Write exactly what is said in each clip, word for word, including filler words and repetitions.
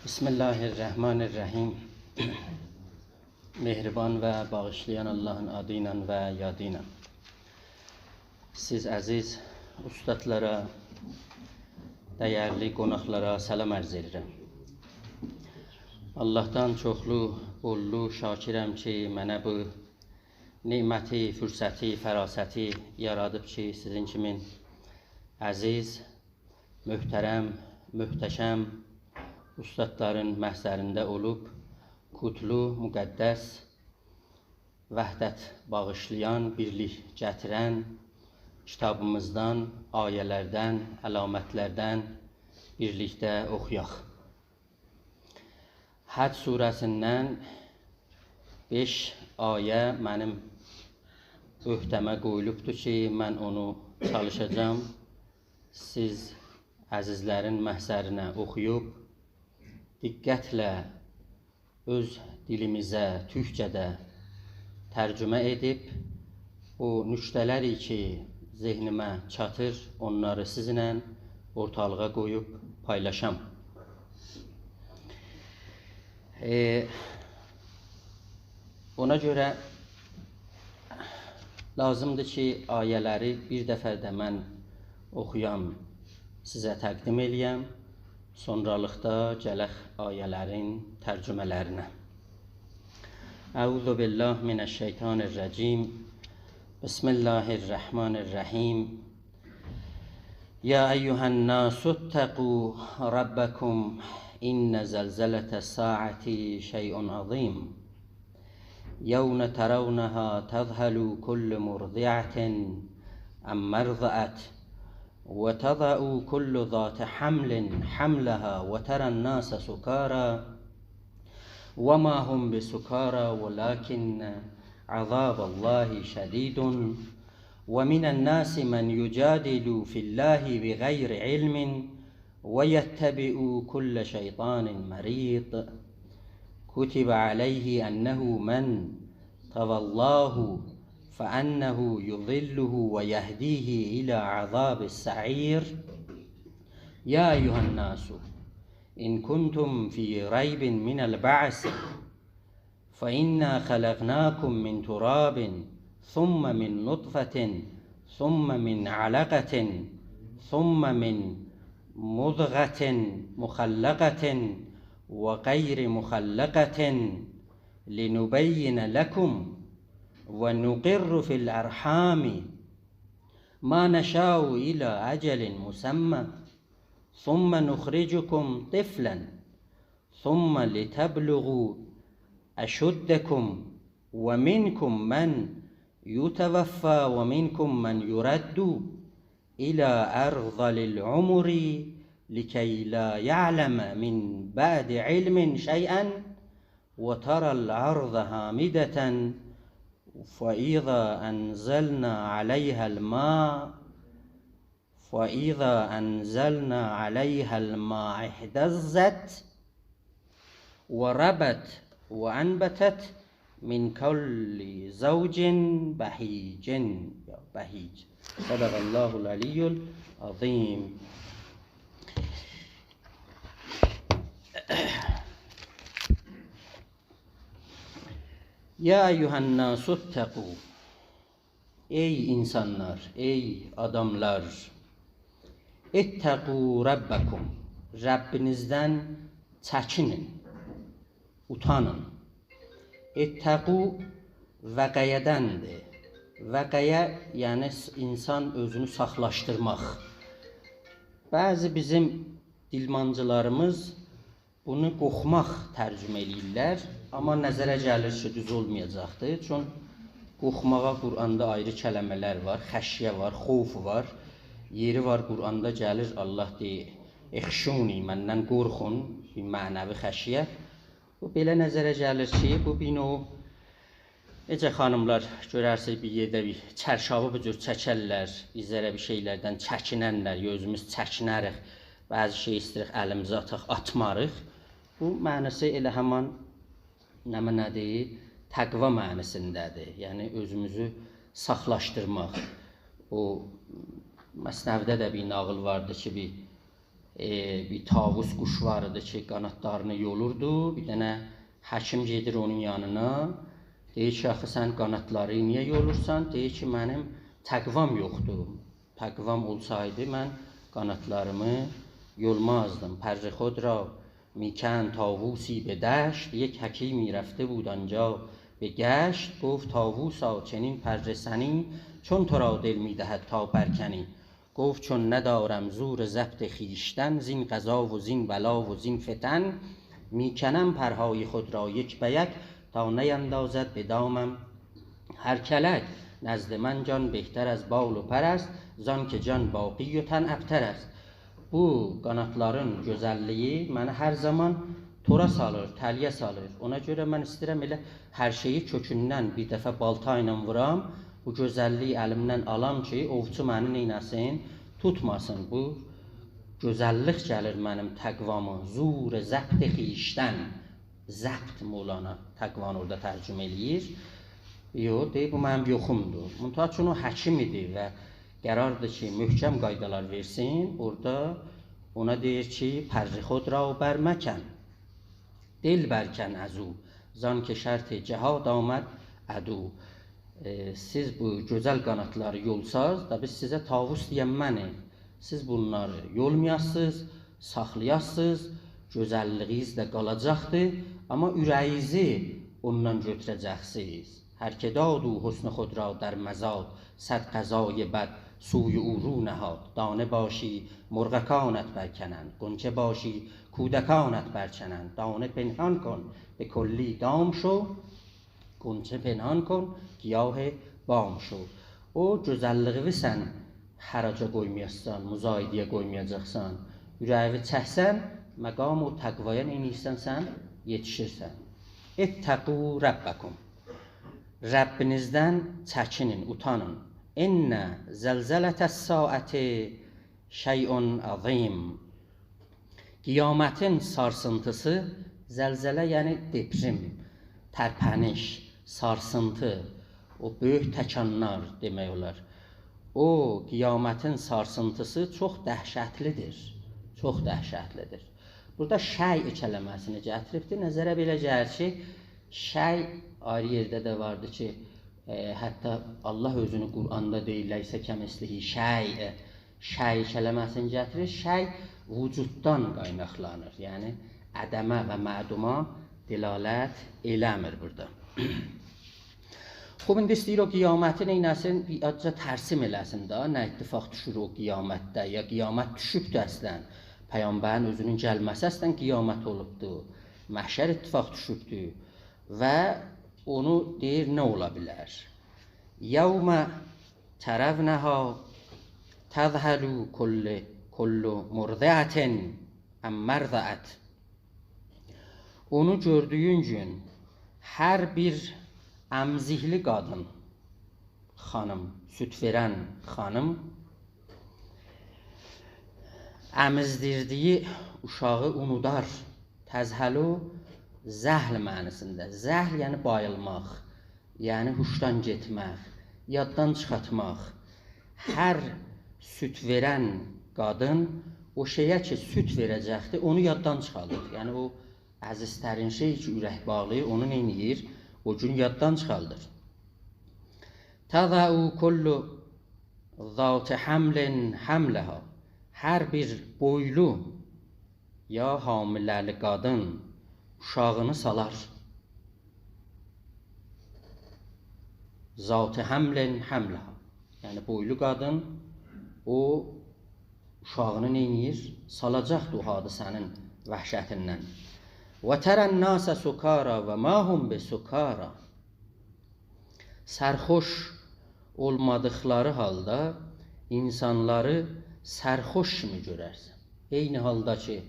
بسم الله الرحمن الرحیم. مهربان و باغیشلایان آللاهین آدی ایله و یادی ایله. سیز عزیز اوستادلارا، دیرلی قوناقلارا سلام عرض ائدیرم. آللاهدان چوخلو، بوللو شاکرم کی، منه بو نعمتی، فرصتی، فراستی یارادیب کی، سیزین کیمین عزیز، محترم، محتشم اوستادلارین محضرینده اولوب، قوتلو، مقدس، وحدت باغیشلایان، بیرلیک گتیرن کیتابیمیزدان، آیه‌لردن، علامتلردن بیرلیکده اوخویاق. حج سوره‌سیندن بئش آیه منیم عهده‌مه قویولوبدور کی، من اونو چالیشاجاغام سیز عزیزلرین محضرینه اوخویوب، دقتله اؤز دیلیمیزه، تورکجه‌ده ترجمه ائدیب، او نکته‌لری کی، ذهنیمه چاتیر، اونلاری سیزینله اورتالیغا قویوب پایلاشام. ائ، اونا گؤره لازیمدیر کی، آیه‌لری بیر دفعه ده من اوخویام، سیزه تقدیم ائله‌یم. سونرالیقدا گلک آیه‌لرین ترجمه‌لرینه. أعوذ بالله من الشیطان الرجیم. بسم الله الرحمن الرحیم. يا أيها الناس اتقوا ربكم إن زلزلة الساعة شيء عظيم. يوم ترونها تذهل كل مرضعة عما أرضعت وتضع كل ذات حمل حملها وترى الناس سكارى وما هم بسكارى ولكن عذاب الله شديد ومن الناس من يجادل في الله بغير علم ويتبع كل شيطان مريد. كتب عليه أنه من تولاه فأنه يضله ويهديه إلى عذاب السعير. يا أيها الناس إن كنتم في ريب من البعث فإنا خلقناكم من تراب ثم من نطفة ثم من علقة ثم من مضغة مخلقة وغير مخلقة لنبين لكم ونقر في الأرحام ما نشاء إلى أجل مسمى ثم نخرجكم طفلا ثم لتبلغوا أشدكم ومنكم من يتوفى ومنكم من يرد إلى أرذل العمر لكي لا يعلم من بعد علم شيئا وترى الأرض هامدة فإذا أنزلنا عليها الماء فإذا أنزلنا عليها الماء اهتزت وربت وأنبتت من كل زوج بهيج. يا بهيج. صدق الله العلي العظيم. يا أيها الناس اتقوا. ای اینسانلار، ای آداملار، اتقوا ربکم، ربینیزدن چکینین، اوتانین. اتقوا وقیه‌دندیر. وقیه، یعنی س-، اینسان اؤزونو ساخلاشدیرماق. بعضی بیزیم دیلمانجیلاریمیز بونو قورخماق ترجمه ائله‌ییرلر، آمما نظره گلیر کی، دوز اولمایاجاقدیر. چون قورخماغا قرآندا آیری کلمه‌لر وار، خشیه وار، خوف وار. یئری وار، قرآندا گلیر، الله دئییر، «اخشونی»، مندن قورخون، بیر معنوی خشیه. بو بئله نظره گلیر کی، بو بیر نوع نئجه خانیملار گؤررسینیز، بیر یئرده بیر چرشاوی بو جور چکرلر، بیزلر بیر شئیلردن چکینرلر، یا اؤزوموز چکینریک، بعضی شئی ایسته‌ییریک الیمیزه آتاق، آتماریق. بو معناسی ائله همان نمنه ندیر؟ تقوا معناسیندادیر. یعنی اؤزوموزو ساخلاشدیرماق. او مثنوی‌ده ده بیر ناغیل واردی کی، بیر ائ، بیر طاووس قوش وار ایدی کی، قانادلارینی یولوردو. بیر دنه حکیم گئدیر اونون یانینا. دئییر کی، «آخی سن قانادلاری نییه یولورسان؟» دئییر کی، «منیم تقوام یوخدور. تقوام اولسایدی، من قانادلاریمی یولمازدیم.» «پر خود را می‌کند طاووسی به دشت، یک حکیمی رفته بود آنجا به گشت. گفت: طاووسا، چنین پر سنی، چون تو را دل می‌دهد تا برکنی؟» گفت: «چون ندارم زور ضبط خویشتن، زین قضا و زین بلا و زین فتن، می‌کنم پرهای خود را یک به یک، تا نیندازد به دامم هر کلک. نزد من جان بهتر از بال و پر است، زان که جان باقی و تن ابتر است.» بو قانادلارین گؤزللیگی منی هر زامان تورا سالیر، تله‌یه سالیر. اونا گؤره من ایسته‌ییرم ائله هر شئیی کؤکوندن بیر دفعه بالتا ایله وورام، بو گؤزللیگی الیمدن آلام کی، اووچو منی نئینه‌سین، توتماسین. بو گؤزللیک گلیر منیم تقوامی، زور ضبط خویشتن. ضبط، مولانا تقوانی اورادا ترجمه ائله‌ییر. یوخ، دئییر، بو منیم یوخومدور. منتها چون او حکیم ایدی و قراردیر کی، محکم قایدالار وئرسین، اورادا اونا دئییر کی، «پر خود را برمکن، دل برکن از او، زان که شرط جهاد آمد عدو.» ائ، سیز بو گؤزل قانادلاری یولساز، دا بیز سیزه طاووس دئین منیم. سیز بونلاری یولمایاسینیز، ساخلایاسینیز، گؤزللیگینیز ده قالاجاقدیر، آمما اوره‌یینیزی اوندان گؤتوره‌جکسینیز. «هر که داد او حسن خود را در مزاد، صد قضای بد سوی او رو نهاد. دانه باشی، مرغکانت برکنند، غنچه باشی، کودکانت برچنند. دانه پنهان کن، به کلی دام شو، غنچه پنهان کن، گیاه بام شو.» او گؤزللیگی سن حراجا قویمایاسان، مزایده‌یه قویمایاجاقسان. اوره‌یینی چکسن، مقام او تقوایا نئینیرسن سن؟ یئتیشیرسن. «اتقوا ربکم.» ربّینیزدن چکینین، اوتانین. «إن زلزلة الساعة شیء عظیم.» قیامتین سارسینتیسی، زلزله یعنی دپرم، ترپنیش، سارسینتی، او بؤیوک تکانلار دئمک اولار. او قیامتین سارسینتیسی چوخ دهشتلی‌دیر، چوخ دهشتلی‌دیر. بورادا «شیء» کلمه‌سینی گتیریبدیر. نظره بئله گلیر کی، «شیء» آیری یئرده ده واردی کی، ائ، حتی الله اؤزونو قرآندا دئییر: «لیس کمثله شیء.» «شیء» کلمه‌سینی گتیریر. «شیء» وجوددان قایناقلانیر. یعنی عدمه و معدوما دلالت ائله‌میر بورادا. خوب، ایندی ایسته‌ییر او قیامتی نئینه‌سین؟ بیر آزجا ترسیم ائله‌سین ده، نه اتفاق دوشور او قیامتده، یا قیامت دوشوبدور اصلاً، پیغمبرین اؤزونون گلمه‌سی اصلاً قیامت اولوبدور، محشر اتفاق دوشوبدور و اونو دئییر، نه اولا بیلر؟ «یوم ترونها تذهل کل، کل مرضعة عما ارضعت.» اونو گؤردویون گون هر بیر امزیکلی قادین، خانیم، سود وئرن خانیم، امزدیردیگی اوشاغی اونودار. تذهل، ذهل معنی‌سینده. ذهل یعنی باییلماق، یعنی هوشدان گئتمک، یاددان چیخارتماق. هر سود وئرن قادین او شئیه کی، سود وئره‌جکدیر، اونو یاددان چیخاردیر. یعنی او عزیزترین شئی کی، اورک باغلاییر، اونو نئینیر؟ او گون یاددان چیخاردیر. «تضع کل ذات حمل حملها.» هر بیر بویلو یا حامله‌لی قادین اوشاغینی سالار. «ذات حمل حملها.» یعنی بویلو قادین او اوشاغینی نئینیر؟ سالاجاقدیر او حادثه‌نین وحشتیندن. «و تری الناس سکاری و ما هم بسکاری.» سرخوش اولمادیقلاری حالدا اینسانلاری سرخوش کیمی گؤررسن. عینی حالدا کی،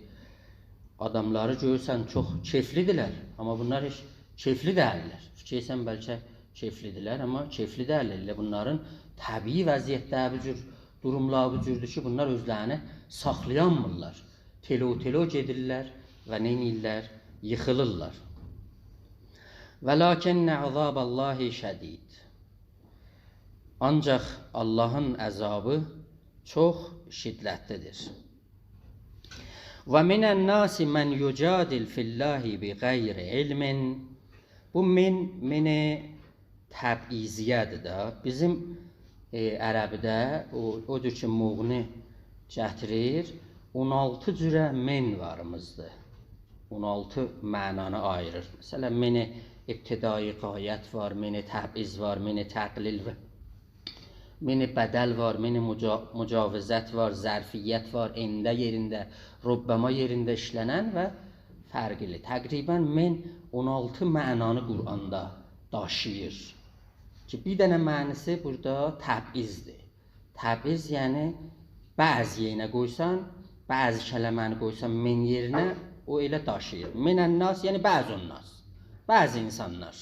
آداملاری گؤرورسن چوخ کئفلی‌دیرلر، آمما بونلار هئچ کئفلی دئییللر. فیکیر ائدیرسن بلکه کئفلی‌دیرلر، آمما کئفلی دئییللر. ائله بونلارین طبیعی وضعیتلری بو جور، دوروملاری بو جوردور کی، بونلار اؤزلرینی ساخلایانمیرلار. تلو تلو گئدیرلر و نئینیرلر؟ ییخیلیرلار. «ولکن عذاب الله شدید.» آنجاق آللاهین عذابی چوخ شدتلی‌دیر. «و من الناس من یجادل فی الله بغیر علم.» بو «من»، «من» تبعیضیه‌دیر ده. بیزیم، ائ، عربده او، اودور کی، مغنی گتیریر، اون آلتی جوره «من» واریمیزدیر. اون آلتی معنانی آییریر. مثلا، «من» ابتدایی غایت وار، «من» تبعیض وار، «من» تقلیل وار، «من» بدل وار، «من» مجا-، مجاوزت وار، ظرفیت وار، «عند» یئرینده، «ربما» یئرینده ایشلنن و فرقلی. تقریبا «من» اون آلتی معنانی قرآندا داشیییر. کی، بیر دنه معنی‌سی بورادا تبعیض‌دیر. تبعیض، یعنی بعضی یئرینه قویسان، بعضی کلمه‌نی قویسان «من» یئرینه، او ائله داشیییر. «من الناس»، یعنی «بعض الناس»، بعضی اینسانلار.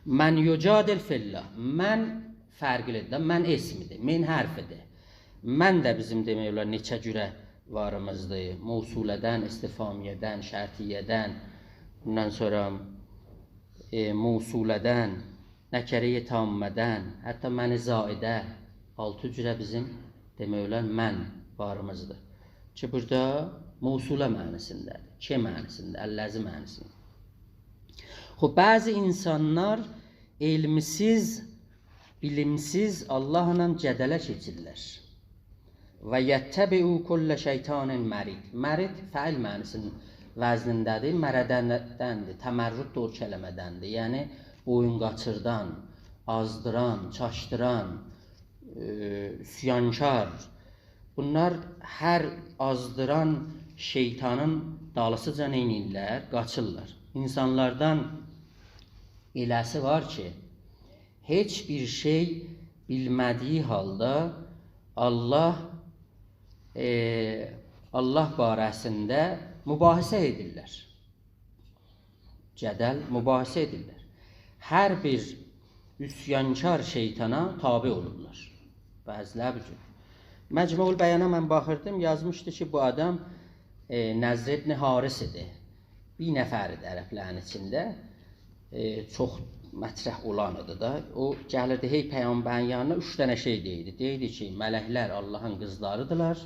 «من یجادل فی الله». «من» فرقلی‌دیر ده، «من» اسم‌دیر، «من» حرف‌دیر. «من» ده بیزیم، دئمک اولار، نئچه جوره واریمیزدیر. موصوله‌دن، استفهامیه‌دن، شرطیه‌دن، بوندان سونرا، ائ، موصوله‌دن، نکره‌ی تامه‌دن، حتی «من» زائده، آلتی جوره بیزیم، دئمک اولار، «من» واریمیزدیر. کی، بورادا موصوله معنی‌سینده‌دیر، «که» معنی‌سینده، «الذی» معنی‌سینده. خوب، بعضی اینسانلار علم‌سیز، بیلیم‌سیز آللاهلا جدله کئچیرلر. «و یتبعوا کل شیطان مرید». مرید فعل معنی‌سی‌نین وزنینده‌دیر، مرددندیر، تمرد ده او کلمه‌دندیر. یعنی بویون قاچیردان، آزدیران، چاشدیران، ائ، عصیانکار. بونلار هر آزدیران شیطانین دالیسیجا نئینیرلر؟ قاچیرلار. اینسانلاردان ائله‌سی وار کی، هئچ بیر شئی بیلمه‌دیگی حالدا آللاه، ائ، آللاه باره‌سینده مباحثه ائدیرلر. جدل، مباحثه ائدیرلر. هر بیر عصیانکار شیطانا تابع اولورلار. بعضی‌لری بو جور. مجموع البیانا من باخیردیم، یازمیشدی کی، بو آدام، ائ، نضر ابن حارث ایدی. بیر نفر ایدی عربلرین ایچینده. ائ، چوخ مطرح اولان ایدی دا. او گلیردی هئی پیغمبرین یانینا، اوچ دنه شئی دئییردی. دئییردی کی، ملکلر آللاهین قیزلاری‌دیرلار.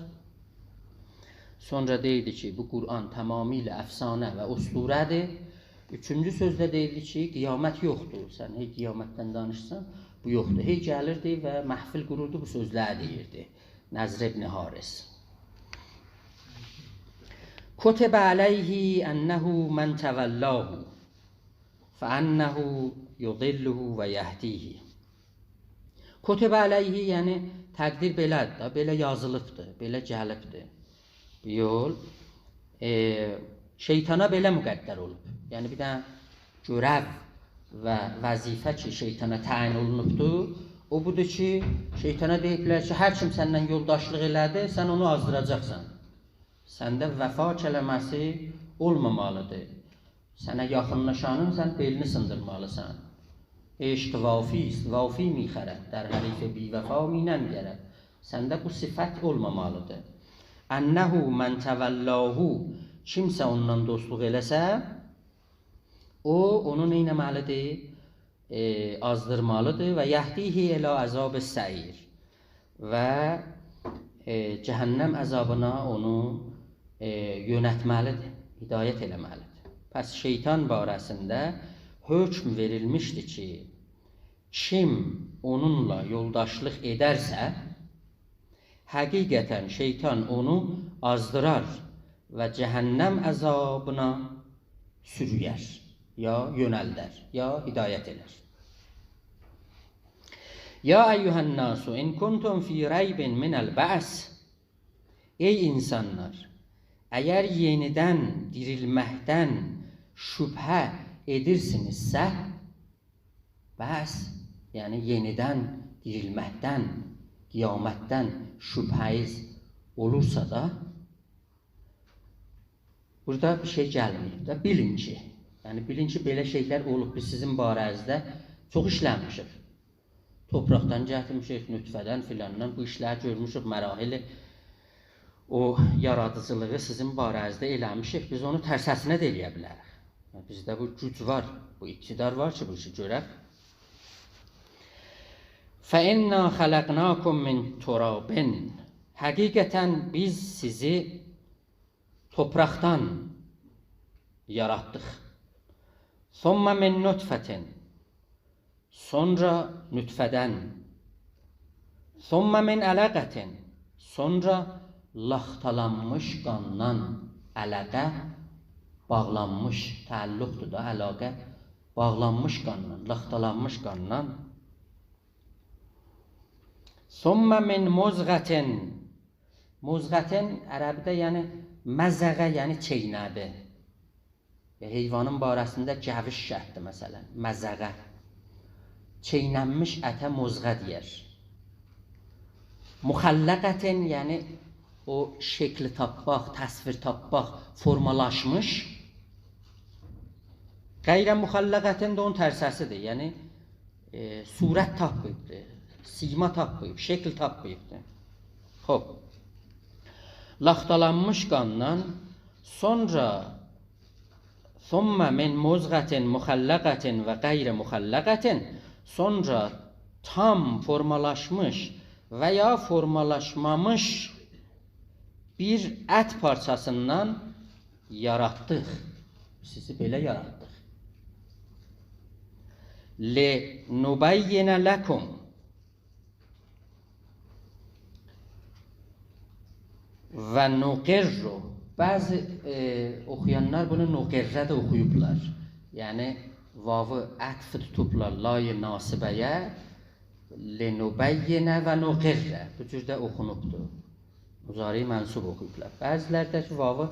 سونرا دئییردی کی، بو قرآن تمامیله افسانه و اسطوره‌دیر. اوچونجو سؤزده دئییردی کی، قیامت یوخدور. سن هئی قیامتدن دانیشسان، بو یوخدور. هئی گلیردی و محفل قوروردو، بو سؤزلری دئییردی. نضر ابن حارث. «کتب علیه أنه من تولاه فأنه یضله و یهدیه.» «کتب علیه»، یعنی تقدیر بئله‌دیر دا، بئله یازیلیبدیر، بئله گلیبدیر. بو یول، ائ، شیطانا بئله مقدر اولوب. یعنی بیر دنه گؤرو و وظیفه کی، شیطانا تعیین اولونوبدور، او بودور کی، شیطانا دئییبلر کی، هر کیم سنن یولداشلیق ائله‌دی، سن اونو آزدیراجاقسان. سنده وفا کلمه‌سی اولمامالیدیر. سنه یاخینلاشانین سن بئلینی سیندیرمالیسان. «عشق وافی است، وافی می‌خرد، در حریف بی‌وفا می‌ننگرد.» سنده بو صفت اولمامالیدیر. «أنه من تولاه»، کیمسه اوننان دوستلوق ائله‌سه، او، اونو نئینه‌مه‌لیدیر؟ ائ، آزدیرمالیدیر. «و یهدیه إلی عذاب السعیر». و، ائ، جهنم عذابینا اونو، ائ، یؤنلتمه‌لیدیر، هدایت ائله‌مه‌لیدیر. پس شیطان باره‌سینده حکم وئریلمیشدی کی، کیم اونونلا یولداشلیق ائدرسه، حقیقتا شیطان اونو آزدیرار و جهنم عذابینا سورویر، یا یؤنلدر، یا هدایت ائدر. «یا أیها الناس إن کنتم فی ریب من البعث». ای اینسانلار، اگر یئنیدن دیریلمکدن شبهه ائدیرسینیزسه، بعث، یعنی یئنیدن دیریلمکدن، قیامتدن شبهه‌نیز اولورسا دا، بورادا بیر شئی گلمه‌ییب ده، بیلین کی، یعنی بیلین کی، بئله شئیلر اولوب، بیز سیزین باره‌نیزده چوخ ایشله‌میشیک. توپراقدان گتیرمیشیک، نطفه‌دن، فلاندان، بو ایشلری گؤرموشوک، مراحل او یارادیجیلیغی سیزین باره‌نیزده ائله‌میشیک. بیز اونو ترسه‌سینه ده ائلیه بیلریک. بیزده بو گوج وار، بو اقتدار وار کی، بو ایشی گؤرک. «فإنا خلقناکم من تراب». حقیقتا بیز سیزی توپراقدان یاراتدیق. ثم من نطفة، سونرا نطفه‌دن. ثم من علقة، سونرا لاختالانمیش قاندان. علقه باغلانمیش، تعلقدور دا، علاقه، باغلانمیش قاندان، لاختالانمیش قاندان. ثم من مضغة، مضغة عربده، یعنی مضغه، یعنی چئینه‌دی. یا حیوانین باره‌سینده گوش اتدی، مثلا، مضغه. چئیننمیش اته مضغه دئیر. مخلقة، یعنی او شکل تاپماق، تصویر تاپماق، فورمالاشمیش. غیر مخلقة ده اونون ترسه‌سیدیر. یعنی، ائ، صورت تاپماییبدیر، سیما تاپماییب، شکل تاپماییبدیر. خوب. لاختالانمیش قاندان، سونرا ثم من مضغة مخلقة و غیر مخلقة، سونرا تام فورمالاشمیش و یا فورمالاشمامیش بیر ات پارچاسیندان یاراتدیق. سیزی بئله یاراتدیق. لنبین لکم و نقر. بعضی، ائ، اوخویانلار بونو نقره ده اوخویوبلار. یعنی، واوی عطف توتوبلار لای ناصبه‌یه. لنبین و نقر. بو جور ده اوخونوبدور. مضارع منصوب اوخویوبلار. بعضیلری ده کی، واوی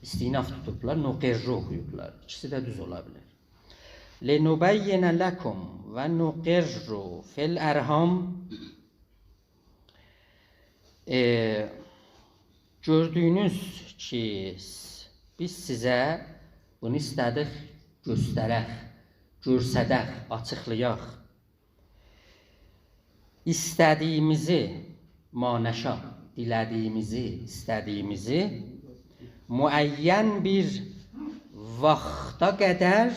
استیناف توتوبلار، نقر اوخویوبلار. ایکیسی ده دوز اولا بیلر. لنبین لکم و نقر فی الارحام. ائ، گؤردویونوز کی، س-، بیز سیزه بونو ایسته‌دیک گؤسترک، گؤرسدک، آچیقلایاق. ایسته‌دیییمیزی، ما نشاء، دیله‌دیییمیزی، ایسته‌دیییمیزی معین بیر واختا قدر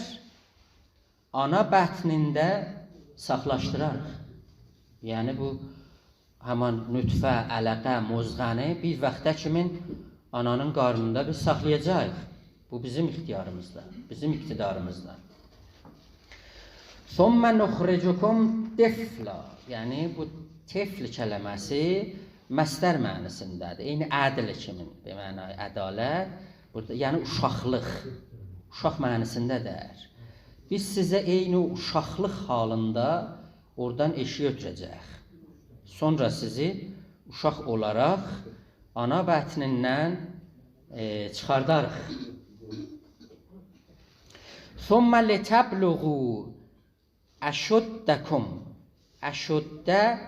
آنا بطنینده ساخلاشدیراریق. یعنی بو همان نطفه، علقه، مضغه‌نی بیر واختا کیمین آنانین قارنیندا بیز ساخلایاجاغیق. بو بیزیم اختیاریمیزدا، بیزیم اقتداریمیزدا. ثم نخرجکم طفلا. یعنی بو طفل کلمه‌سی مصدر معنی‌سینده‌دیر. عینی عدل کیمین، به معنای عدالت. بورادا، یعنی اوشاقلیق، اوشاق معنی‌سینده دئییر. بیز سیزی عینی او اوشاقلیق حالیندا اورادان ائشییه اؤتوره‌جه‌ییک. سونرا سیزی اوشاق اولاراق آنا بطنیندن، ائ، چیخارداریق. ثم لتبلغوا اشدکم. اشده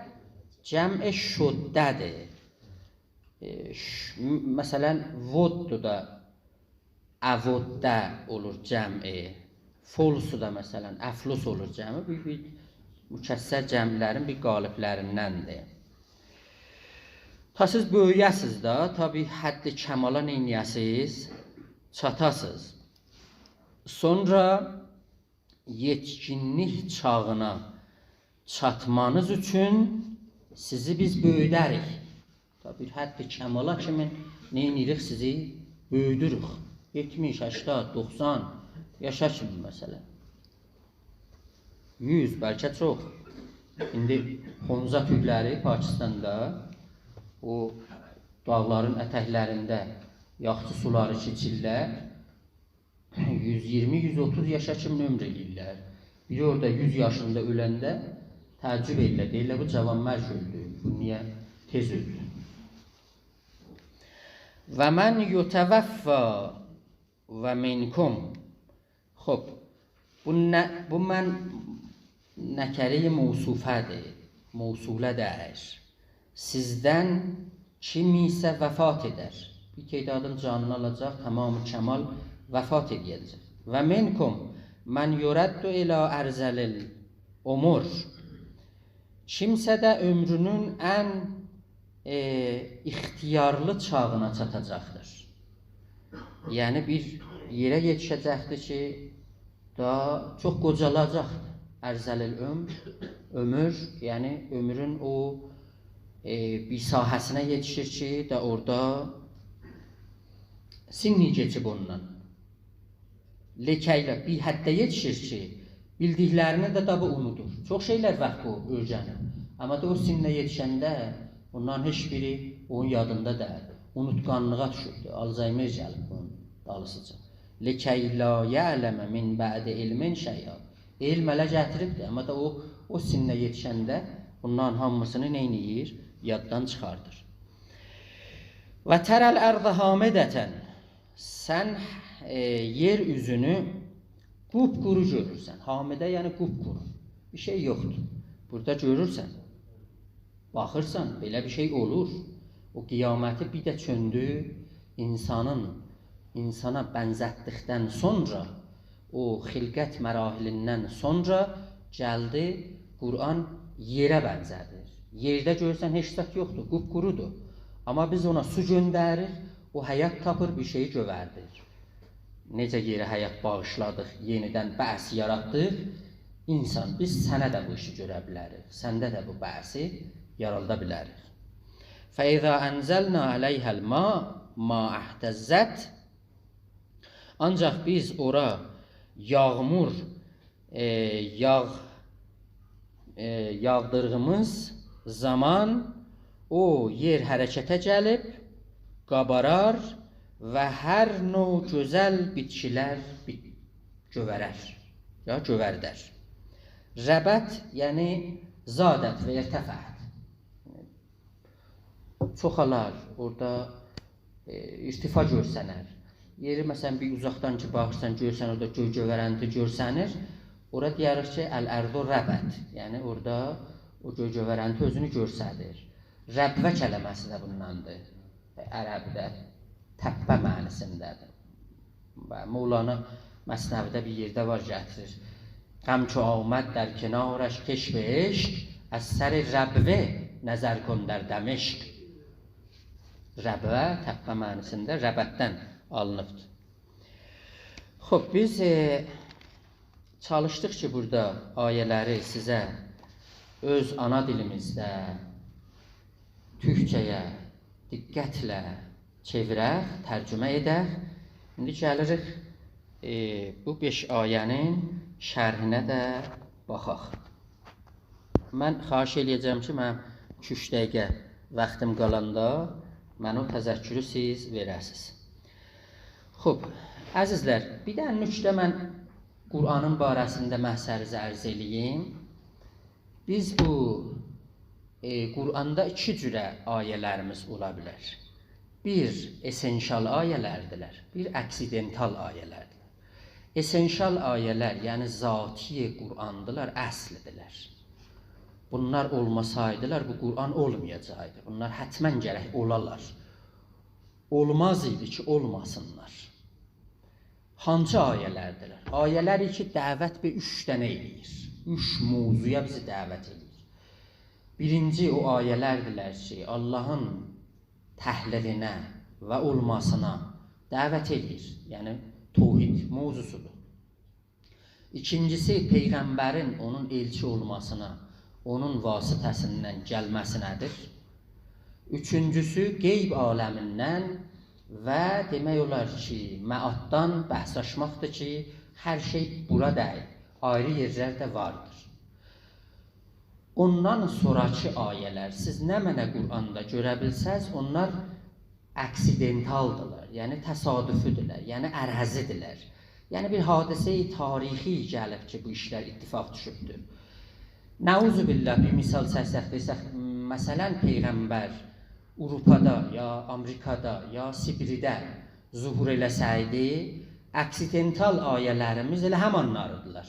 جمع شده‌دیر. ائ، ش-، م-، مثلا، ودّ دا اوّدّه اولور جمعی. فلس دا، مثلا، افلس اولور جمعی. بیر، بیر مکسر جمعلرین بیر قالبلریندندیر. تا سیز بؤیویه‌سیز ده، تا بیر حد کمالا نئینیه‌سیز؟ چاتاسیز. سونرا یئتکینلیک چاغینا چاتمانیز اوچون سیزی بیز بؤیوده‌ریک. تا بیر حد کمالا کیمی نئینیریک؟ سیزی بؤیودوروک. یئتمیش، هشتاد، دوخسان یاشا کیمی، مثلا. یوز، بلکه چوخ. ایندی خونزا تویلری پاکستاندا، او داغلارین اتکلرینده یاخشی سولاری کی ایچیرلر، یوز اییرمی، یوز اوتوز یاشا کیمی عؤمور ائله‌ییرلر. بیری اورادا یوز یاشیندا اؤلنده تعجب ائدیرلر. دئییرلر، «بو جوانمرگ اؤلدو. بو نییه تئز اؤلدو؟» «و من یتوفی و منکم.» خوب، بو نه، بو من نکره‌ی موصوفه‌دیر، موصوله دئییر. سیزدن کیمیسه وفات ائدر. بیر تعدادین جانینی آلاجاق، تمام کمال وفات ائده‌جک. «و منکم من یرد الی ارذل العمر.» کیمسه ده عؤمرونون ان، ائ، اختیارلی چاغینا چاتاجاقدیر. یعنی بیر یئره یئتیشه‌جکدیر کی، داها چوخ قوجالاجاقدیر. ارذل العمر، عؤمور، یعنی عؤمرون او، ائ، بیر ساحه‌سینه یئتیشیر کی، دا اورادا، سنّی کئچیب اوندان. لکی‌لا بیر حدّه یئتیشیر کی، بیلدیکلرینی ده تابی اونودور. چوخ شئیلر وار کی، او اؤیرنیب. آمما دا او سنّه یئتیشنده بونلارین هئچ بیری اونون یادیندا دئییل. اونوتقانلیغا دوشوبدور. آلزایمر گلیب بونون دالیسیجا. «لکی لا یعلم من بعد علم شیئا.» علم اله گتیریبدیر، آمما دا او، او سنّه یئتیشنده بونلارین هامیسینی نئینیر؟ یاددان چیخاردیر. «و تری الارض هامدة». سن، ائ، یئر اوزونو قوپ‌قورو گؤرورسن. هامده، یعنی قوپ‌قورو. بیر شئی یوخدور. بورادا گؤرورسن. باخیرسان، بئله بیر شئی اولور. او قیامتی بیر ده چؤندو، اینسانین، اینسانا بنزتدیکدن سونرا، او خلقت مراحلیندن سونرا گلدی، قرآن یئره بنزه‌دیر. یئرده گؤرورسن، هئچ زاد یوخدور، قوپ‌قورودور. آمما بیز اونا سو گؤندریریک، او حیات تاپیر، بیر شئیی گؤوردیر. نئجه یئره حیات باغیشلادیق، یئنیدن بعث یاراتدیق، اینسان، بیز سنه ده بو ایشی گؤره بیلریک. سنده ده بو بعثی یارادا بیلریک. «فإذا أنزلنا عليها الماء ما اهتزت». آنجاق بیز اورا یاغمور، ائ، یاغ-، ائ، یاغدیردیغیمیز زامان او یئر حرکته گلیب، قابارار و هر نوع گؤزل بیتکیلر بیت-، گؤورر، یا گؤوردر. ربت، یعنی زادت و ارتفعت. چوخالار، اورادا، ائ، ارتفاع گؤرسنر. یئری، مثلا، بیر اوزاقدان کی باخیرسان، گؤرسن اورادا گؤی گؤورنتی گؤرسنیر، اورا دئیه‌ریک کی، «الارض ربت». یعنی اورادا او گؤی گؤورنتی اؤزونو گؤرسدیر. ربوه کلمه‌سی ده بونداندیر. عربده تپه معنی‌سینده‌دیر. و مولانا مثنوی‌ده بیر یئرده وار، گتیریر: «غم چو آمد در کنارش کش به عشق، از سر ربوه نظر کن در دمشق.» ربوه، تپه معنی‌سینده ربتدن آلینیبدیر. خوب، بیز، ائ، چالیشدیق کی، بورادا آیه‌لری سیزه اؤز آنا دیلیمیزده، تورکجه‌یه دقتله چئویرک، ترجمه ائدک. ایندی گلیریک، ائ، بو بئش آیه‌نین شرحینه ده باخاق. من خواهش ائله‌یه‌جم کی، منیم ایکی-اوچ دقیقه واختیم قالاندا منه او تذکرو سیز وئره‌سیز. خوب، عزیزلر، بیر دنه نکته من قرآنین باره‌سینده محضریزه عرض ائله‌ییم. بیز بو، ائ، قرآندا ایکی جوره آیه‌لریمیز اولا بیلر. بیر، essential آیه‌لردیلر، بیر accidental آیه‌لردیلر. Essential آیه‌لر، یعنی ذاتی قرآندیلار، اصلیدیلر. بونلار اولماسایدیلار، بو قرآن اولمایاجاقدی. بونلار حتما گرک اولالار. اولماز ایدی کی، اولماسینلار. هانسی آیه‌لردیلر؟ آیه‌لر کی، دعوت به اوچ دنه ائله‌ییر. اوچ موضوعا بیزی دعوت ائله‌ییر. بیرینجی او آیه‌لردیلر کی، آللاهین تکلیگینه و اولماسینا دعوت ائله‌ییر. یعنی، توحید موضوعسودور. ایکینجیسی، پیغمبرین، اونون ائلچی اولماسینا، اونون واسطه‌سیندن گلمه‌سینه‌دیر. اوچونجوسو، غیب عالمیندن و دئمک اولار کی، معاددان بحث آچماقدیر کی، هر شئی بورا دئییل، آیری یئرلر ده واردیر. اوندان سونراکی آیه‌لر، سیز نمنه قرآندا گؤره بیلسز، اونلار accidentalدیلار، یعنی تصادفی‌دیرلر، یعنی عرضی‌دیرلر. یعنی بیر حادثه‌ی تاریخی گلیب کی، بو ایشلر اتفاق دوشوبدور. نعوذ بالله، بیر مثال چکسک، دئسک، مثلا، پیغمبر آوروپادا، یا آمریکادا، یا سیبیرده ظهور ائله‌سه‌یدی، accidental آیه‌لریمیز ائله همانلاریدیلار.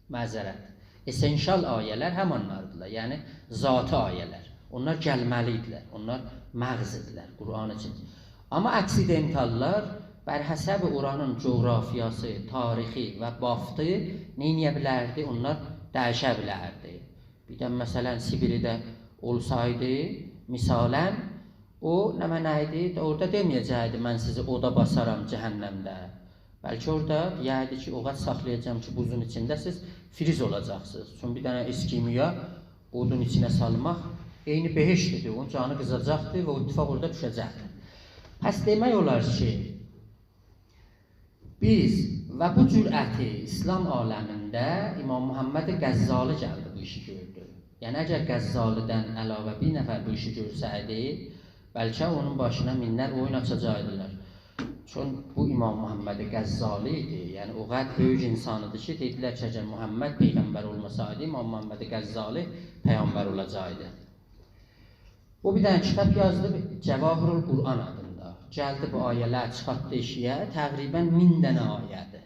معذرت. Essential آیه‌لر همانلاردیلار. یعنی، ذاتی آیه‌لر. اونلار گلمه‌لی‌ایدیلر. اونلار محض ایدیلر قرآن اوچون. آمما accidentalلار بر حسب اورانین جغرافیاسی، تاریخی و بافتی نئینیه بیلردی؟ اونلار دییشه بیلردی. بیر ده، مثلا، سیبیرده اولسایدی، مثالا، او نمنه ایدی؟ اورادا دئمه‌یه‌جکدی: «من سیزی اودا باسارام جهنمده.» بلکه اورادا دئیردی کی، «او قدر ساخلایاجاغام کی، بوزون ایچینده سیز فریز اولاجاقسینیز.» چونکی بیر دنه اسکیمویا اودون ایچینه سالماق عینی بهشتدیر. اونون جانی قیزاجاقدی و او اتفاق اورادا دوشه‌جکدی. پس دئمک اولار کی، بیز و بو جرأتی ایسلام عالمینده امام محمد غزالی گلدی بو ایشی گؤردو. یعنی اگر غزالی‌دن علاوه بیر نفر بو ایشی گؤرسه‌یدی، بلکه اونون باشینا مینلر اویون آچاجاقدیلار. چون بو امام محمد غزالی ایدی. یعنی او قدر بؤیوک انسان ایدی کی، دئدیلر کی، اگر محمد پیغمبر اولماسایدی، امام محمد غزالی پیغمبر اولاجاقدی. او بیر دنه کیتاب یازدی، جواهرالقرآن آدیندا. گلدی بو آیه‌لری چیخارتدی ائشییه، تقریباً مین دنه آیه‌دیر.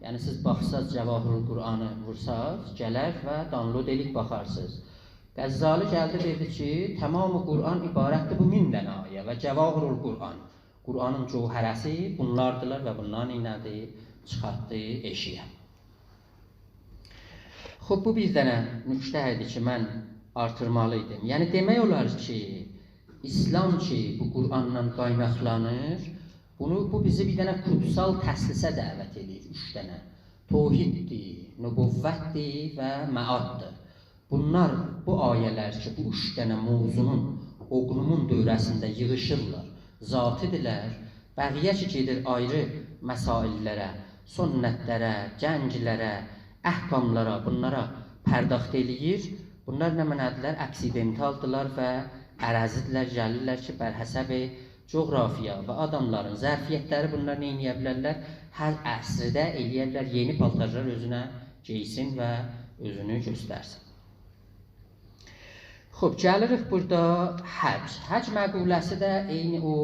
یعنی سیز باخساز، جواهرالقرآنی وورساز، گلر و دانلود ائله‌ییب باخارسینیز. غزالی گلدی دئدی کی، تمام قرآن عبارتدیر بو مین دنه آیه و جواهرالقرآن، قرآنین جوهره‌سی بونلاردیلار و بوندان نئینه‌دی؟ چیخارتدی ائشییه. خوب، بو بیر دنه نکته ایدی کی، من آرتیرمالی ایدیم. یعنی دئمک اولار کی، ایسلام کی، بو قرآندان قایناقلانیر، بونو، بو بیزی بیر دنه کوتسال تثلیثه دعوت ائله‌ییر، اوچ دنه. توحیددیر، نبوتدیر و معاددیر. بونلار، بو آیه‌لر کی، بو اوچ دنه موضوعنون، اوغنومون دؤوره‌سینده ییغیشیرلار، ذاتی‌دیرلر. بقیه کی، گئدیر آیری مسائل‌لره، سنت‌لره، جنگ‌لره، احکام‌لارا، بونلارا پرداخت ائله‌ییر. بونلار نمنه‌دیرلر؟ اکسیدنتال‌دیرلار و عرضی‌دیرلر، گلیرلر کی، بر حسب جغرافیا و آداملارین ظرفیت‌لری بونلار نه ائله‌یه بیلرلر؟ هر عصرده ائله‌یه بیلر، یئنی پالتارلار اؤزونه گئیسین و اؤزونو گؤسترسین. خوب، گلیریک بورادا حج. حج مقوله‌سی ده عینی او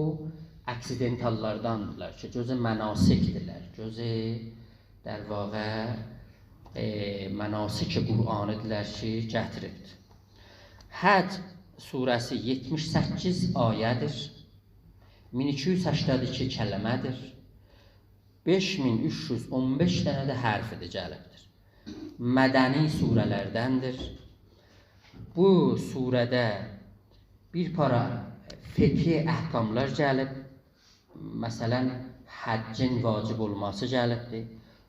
اکسیدنتال‌لارداندیلار کی، جزء مناسک‌دیرلر. جزء، در واقع، ائ، مناسک قرآنی‌دیرلر کی، گتیریبدیر. حج سوره‌سی یئتمیش سککیز آیه‌دیر. مین ایکی یوز سکسن ایکی کلمه‌دیر. بئش مین اوچ یوز اون بئش دنه ده حرفی‌دیر، گلیبدیر. مدنی سوره‌لردندیر. بو سوره‌ده بیر پارا فقهی احکام‌لار گلیب. مثلا، حجین واجب اولماسی گلیبدیر.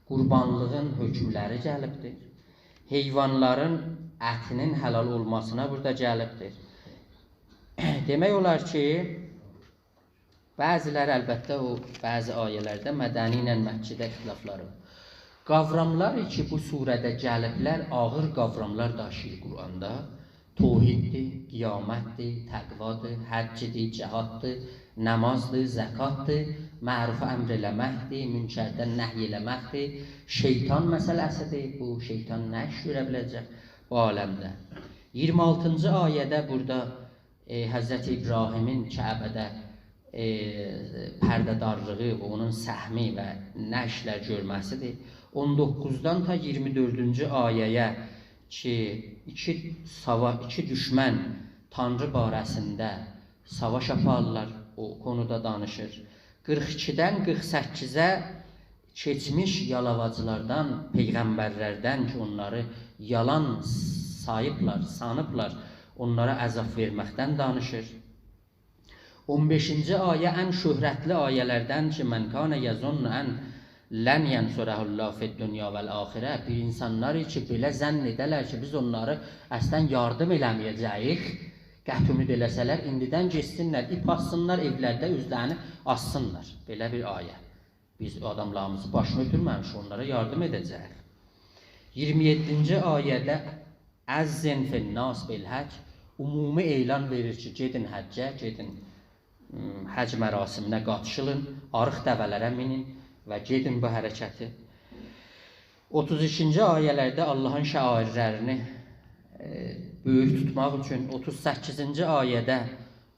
قربانلیغین حکم‌لری گلیبدیر. حیوانلارین اتی‌نین حلال اولماسینا بورادا گلیبدیر. دئمک اولار کی، بعضی‌لری، البته، او بعضی آیه‌لرده مدنی ایله مکی‌ده اختلاف‌لاری وار. قاورام‌لار کی، بو سوره‌ده گلیبلر، آغیر قاورام‌لار داشیییر قرآندا. توحیددیر، قیامتدیر، تقوادیر، حجدیر، جهاددیر، نمازدیر، زکاتدیر، معروفا امر ائله‌مکدیر، منکردن نهی ائله‌مکدیر. شیطان مسئله‌سی‌دیر، بو شیطان نه ایش گؤره بیله‌جک بو عالمده؟ اییرمی آلتینجی آیه‌ده بورادا ائ، حضرت ابراهیمین کعبه‌ده، ائ، پرده‌دارلیغی، اونون سهمی و نه ایشلر گؤرمه‌سی‌دیر. اون دوققوزدان تا اییرمی دؤردونجو آیه‌یه کی، ایکی ساوا-، ایکی دوشمن تانری باره‌سینده ساواش آپاریرلار، او قونودا دانیشیر. قیرخ ایکیدن قیرخ سککیزه کئچمیش یالاواجلاردان، پیغمبرلردن کی، اونلاری یالان ساییبلار، سانیبلار، اونلارا عذاب وئرمکدن دانیشیر. اون بئشینجی آیه ان شهرتلی آیه‌لردن کی، «من کان یظن ان لن ینصره الله فی الدنیا و الآخرة»، بیر انسانلار کی، بئله ظن ائده‌لر کی، بیز اونلاری اصلا یاردیم ائله‌مه‌یه‌جه‌ییک، قطع امید ائله‌سه‌لر، ایندیدن گئتسینلر، ایپ آسسینلار، ائولرده اؤزلرینی آسسینلار. بئله بیر آیه. بیز آداملاریمیزی باشینی اؤتورمه‌میشیک، اونلارا یاردیم ائده‌جه‌ییک. اییرمی یئددینجی آیه‌ده «اذن فی الناس بالحج»، عمومی اعلان وئریر کی، گئدین حجه، گئدین، م، حج مراسمینه قاتیشیلین، آریق دوه‌لره مینین و گئدین بو حرکتی. اوتوز ایکینجی آیه‌لرده آللاهین شعائرلرینی، ائ، بؤیوک توتماق اوچون، اوتوز سککیزینجی آیه‌ده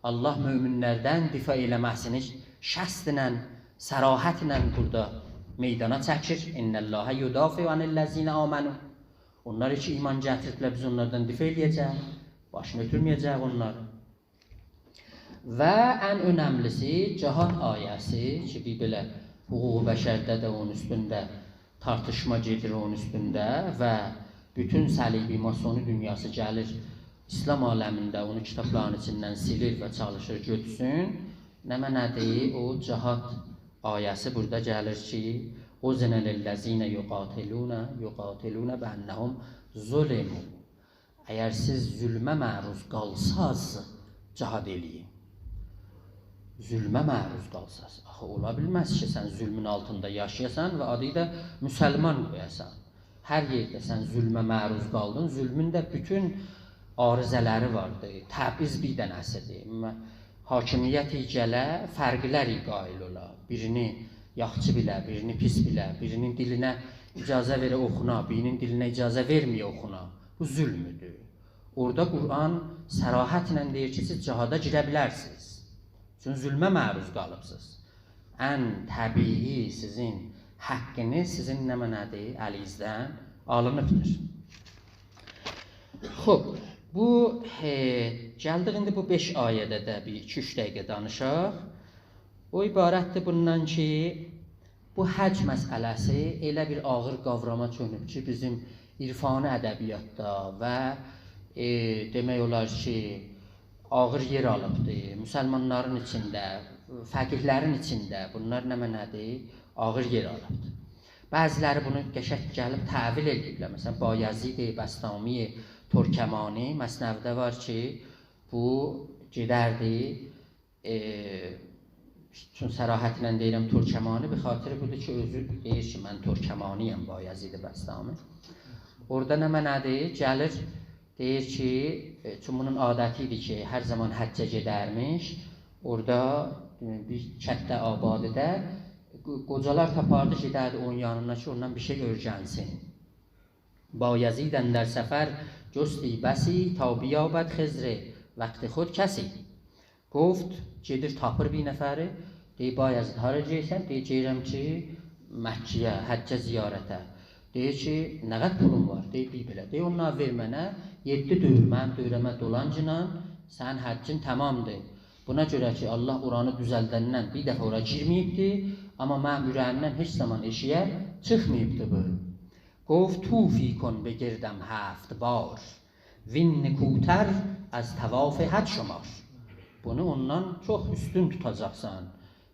آللاه مؤمن‌لردن دفاع ائله‌مه‌سینی شستله، صراحتله بورادا میدانا چکیر. «ان الله یدافع عن الذین آمنوا». اونلار کی، ایمان گتیردیلر، بیز اونلاردان دفاع ائله‌یه‌جه‌ییک، باشینی اؤتورمه‌یه‌جه‌ییک اونلارین. و ان اؤنملی‌سی، جهاد آیه‌سی کی، بیر بئله حقوق بشرده ده اونون اوستونده تارتیشما گئدیر اونون اوستونده و بوتون صلیبی ماسونی دونیاسی گلیر، ایسلام عالمینده اونو کیتابلارین ایچیندن سیلیر و چالیشیر گؤتورسون. نمنه‌دیر؟ او جهاد آیه‌سی بورادا گلیر کی، «اذن للذین یقاتلون، یقاتلون بأنهم ظلموا». اگر سیز ظلمه معروض قالساز، جهاد ائله‌یین. ظلمه معروض قالساز. آخی اولا بیلمز کی، سن ظلمون آلتیندا یاشایاسان و آدی دا مسلمان قویاسان. هر یئرده سن ظلمه معروض قالدین، ظلمون ده بوتون عارضه‌لری واردی. تبعیض بیر دنه‌سیدیر. م-، حاکمیت گله، فرقلر قائل اولا. بیرینی یاخشی بیله، بیرینی پیس بیله، بیرینین دیلینه اجازه وئره اوخونا، بیرینین دیلینه اجازه وئرمه‌یه اوخونا. بو ظلمدور. اورادا قرآن صراحتله دئییر کی، سیز جهادا گیره بیلرسینیز. چون ظلمه معروض قالیبسینیز. ان طبیعی سیزین حقینیز سیزین نمنه‌دیر؟ الینیزدن آلینیبدیر. خوب، بو، ائ، گلدیک ایندی بو بئش آیه‌ده ده بیر ایکی-اوچ دقیقه دانیشاق. او عبارتدیر بوندان کی، بو حج مسئله‌سی ائله بیر آغیر قاوراما چؤنوب کی، بیزیم عرفانی ادبیاتدا و، ائ، دئمک اولار کی، آغیر یئر آلیبدی. مسلمانلارین ایچینده، فقیه‌لرین ایچینده بونلار نمنه‌دیر؟ آغیر یئر آلیبدی. بعضی‌لری بونو قشنگ گلیب تأویل ائله‌ییبلر. مثلا، بایزید بسطامی ترکمانی مثنوی‌ده وار کی، بو گئدردی، ائ، چون صراحتله دئییرم ترکمانی، به خاطر بودور کی، اؤزو دئییر کی، من ترکمانی‌یم، بایزید بسطامی. اورادا نمنه‌دیر؟ گلیر، دئییر کی، ائ، چون بونون عادتی ایدی کی، هر زامان حجه گئدرمیش، اورادا، ائ، بیر کتده، آبادی‌ده قو-، قوجالار تاپاردی، گئدردی اونون یانینا کی، اوندان بیر شئی اؤیرنسین. بایزید اندر سفر جستی بسی، تا بیابد خضر وقت خود کسی. گفت، گئدیر تاپیر بیر نفری، دئییر: «بایزید، هارا گئدیرسن؟» دئییر: «گئدیرم کی، مکه‌یه، حجه زیارته.» دئییر کی: «نه قدر پولون وار؟» دئییر: «بیر بئله.» دئییر: «اونلاری وئر منه، یئددی دؤور منیم دؤوره‌مه دولانگینان، سنین حجین تمامدیر.» بونا گؤره کی، الله اورانی دوزلدندن بیر دفعه اورا گیرمه‌ییبدی، آمما منیم اوره‌ییمدن هئچ زامان ائشیگه چیخماییبدی بو. گفت: «طوفی کن به گردم هفت بار، وین نکوتر از طواف حج شمار.» بونو اوندان چوخ اوستون توتاجاقسان.